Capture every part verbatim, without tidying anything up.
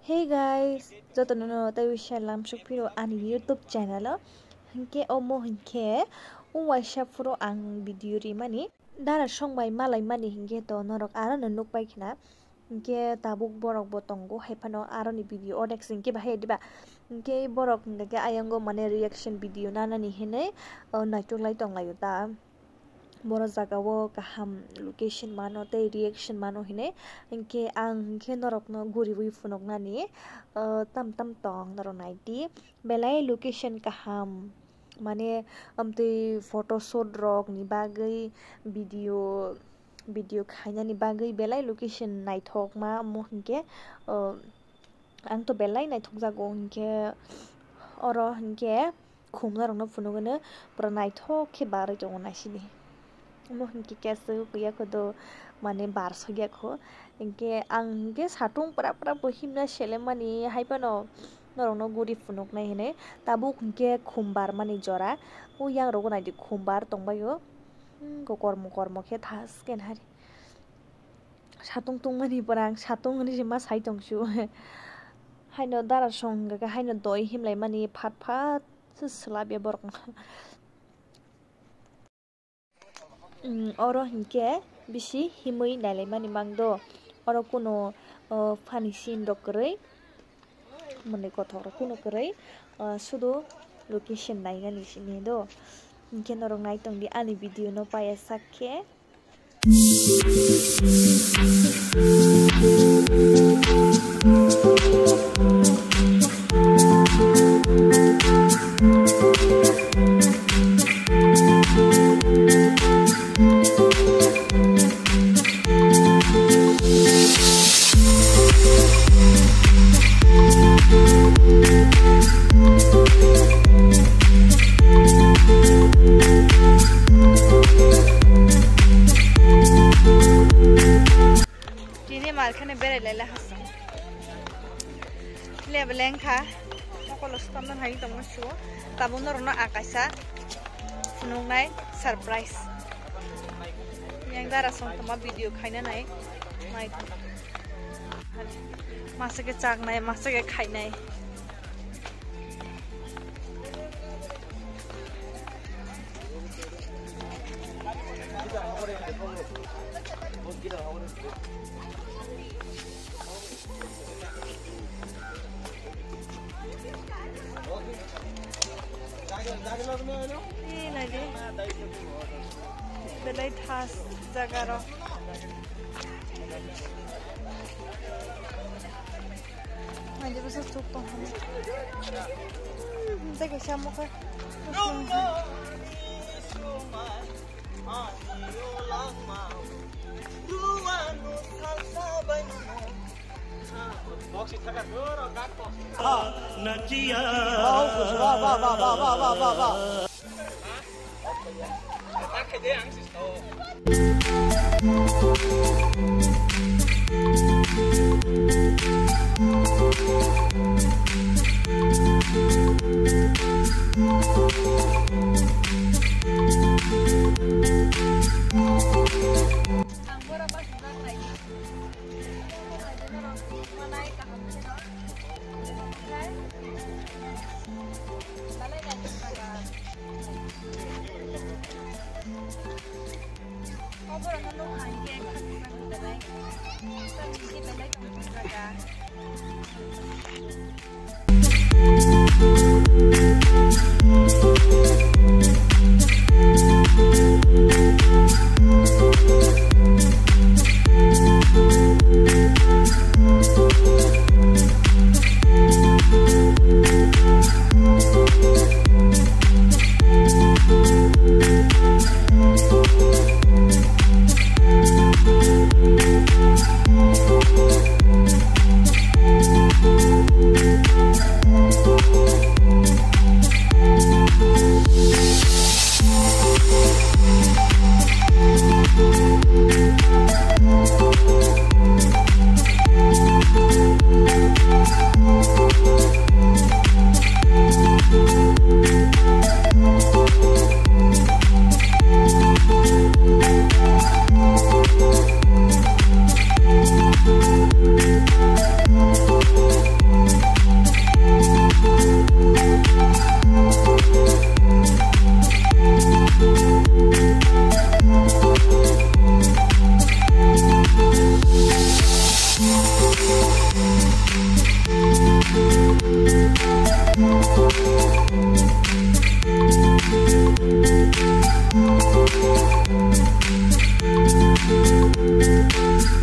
Hey guys, jotono no tei wisha lamsok phiro ani YouTube channel o. Hinkhe omo hinkhe o waisa phuru ang video rimani. Dara songbai malaimani hinkhe to norok aro no nukpai khna. Hinkhe tabuk borok bo tongo, hai phano aroni video onek se hinkhe bahai diba. Hinkhe borok hinkhe ayango mane reaction video nanani hinwi, o, naitok lai tonglaio ta. Boro jaga o kaham location mano tei reaction mano hinwi. Hinkhe ang hinkhe norokno guriwi phunuknani, o, tam tam tong norok naidi. Belai location kaham, mane, amtwi photoshoot rokni bagwi, video, video khainani bagwi belai location naithokma, omo hinkhe, o, ang to belai naithokjago hinkhe, oro hinkhe khumnarokno phunukgwino pura naithok khe barwi tongo naisidi. Omo hinkhe kesu yakho do mane bar sogya kho. Hinkhe ang hinkhe satung pura pura bo himna selemani hai phano norokno guri phunuknai hinwi. Tabuk hinkhe khum barmani jora. O yangrogo naidi khum bar tongbaio. Hmm, go kormo kormo khe thas khe nahari. Satung tungmani pura ang satung hinwi se ma sai tongsu. Haino dara song hinkhe haino doi himlaimani phat phat se swlabya borok. Mm, oro hinkhe bisi himwi nailaimani mangdo. Oro kuno, o, funny scene rok kwrwi, mwnwi kothok rok kuno kwrwi, o, sudu location nainani simi do. Hinkhe norok naitongdi ani video no paiya sak khe. Tini mal kheno berai lai lai hasong. Leba lengkha. Mokolo swkang nang hai tongma suo. Tabuk norokno akaisa phunuknai surprise. Yang dara song tongma video khaina nai. Mai. Masa khe chaknai, masa khe khainai. Ni nai di. Belai thas jaga rok. Nai di bwsa chuk tong hamo. Hmm, tei kaisa amo khe.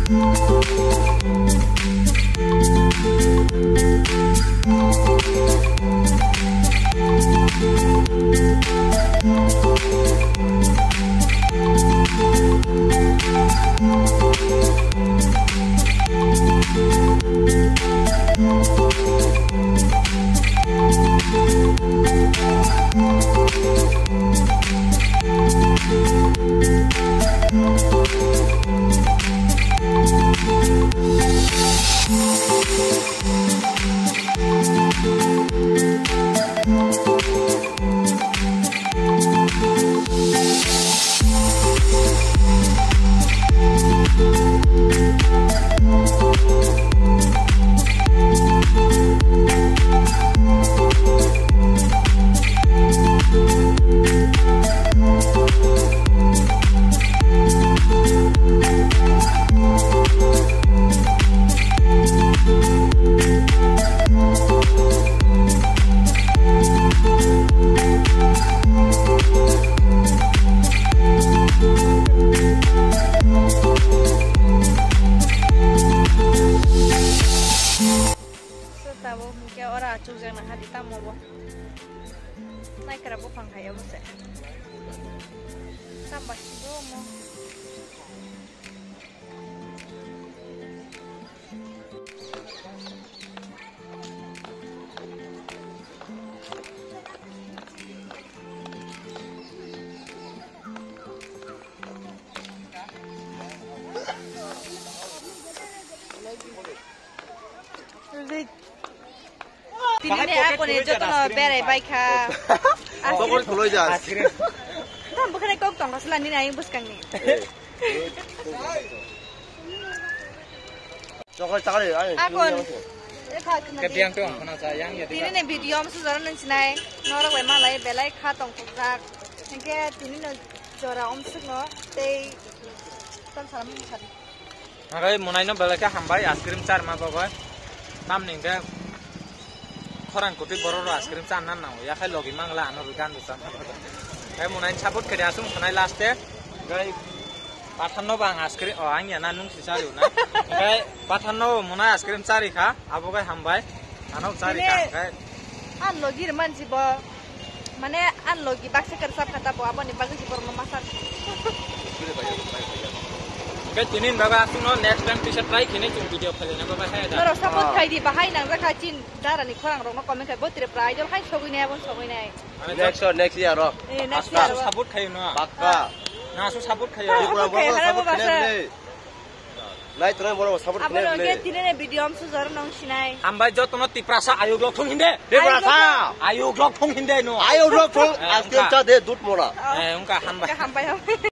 So, tabuk hwnkhe oro achukjakna hadi tamo bo. Naikra buphang hai obo se. Tamo bo mo. Tini ne akoni jotono berai bai kha. Bokol khuloi jas. Tam bukhane kok tong khasla nini ayung bwskang ni. Chokol chakali, ai. Akon. Ke biang tong khana sa yang ya. Tini ne video am sujaro nang sinai. Norok bai malai belai kha tong khokjak. Hingke tini no jora om sukno tei tam salam sari. Hagai munaino belai khe hambai, ice cream charma bagwi. Tamni hwnkhe khorang kwtwi borok rok ice cream chana nango, yakhai logi mangla ano rw gan rw chana. Tei munaino support khe de aswk sanai last e. Gai pathanno bo ang ice cream, o, ang ya na nung si chari na. Tei pathanno bo munai ice cream chari kha, abo gai hambai. Ano chari kha, hingke ang logi rwmani si bo. Mane, ang logi baksa kwrwsap kha ta bo, aboni bagwi si borokno ma san. Hingke tini ni bagwi aswkno next time kisa try khainai chwng video khailai na bagwi hai da. Norok support khai di, bahai nangjak kha chin dara ni khorang rokno comment khai, bo Tripura Idol hai sogwi nai, aboni sogwi nai. Next, next year o. Eh, next year o. Support khai no. Pakka. Na, so support khai. Support khai, support khai, harap bo support khai basa. Nai tongnai borok bo support khlai. Abono hwnkhe tini ni video am sujaro nong sinai. Hambai jotono Tiprasa ayuk lok thung hinde. Tiprasa. Ayuk lok thung hinde no. Ayuk lok thung, eh, aske wngkha. Cha de dut mora. Eh, wngkha, hambai. Wngkha, hambai, hambai.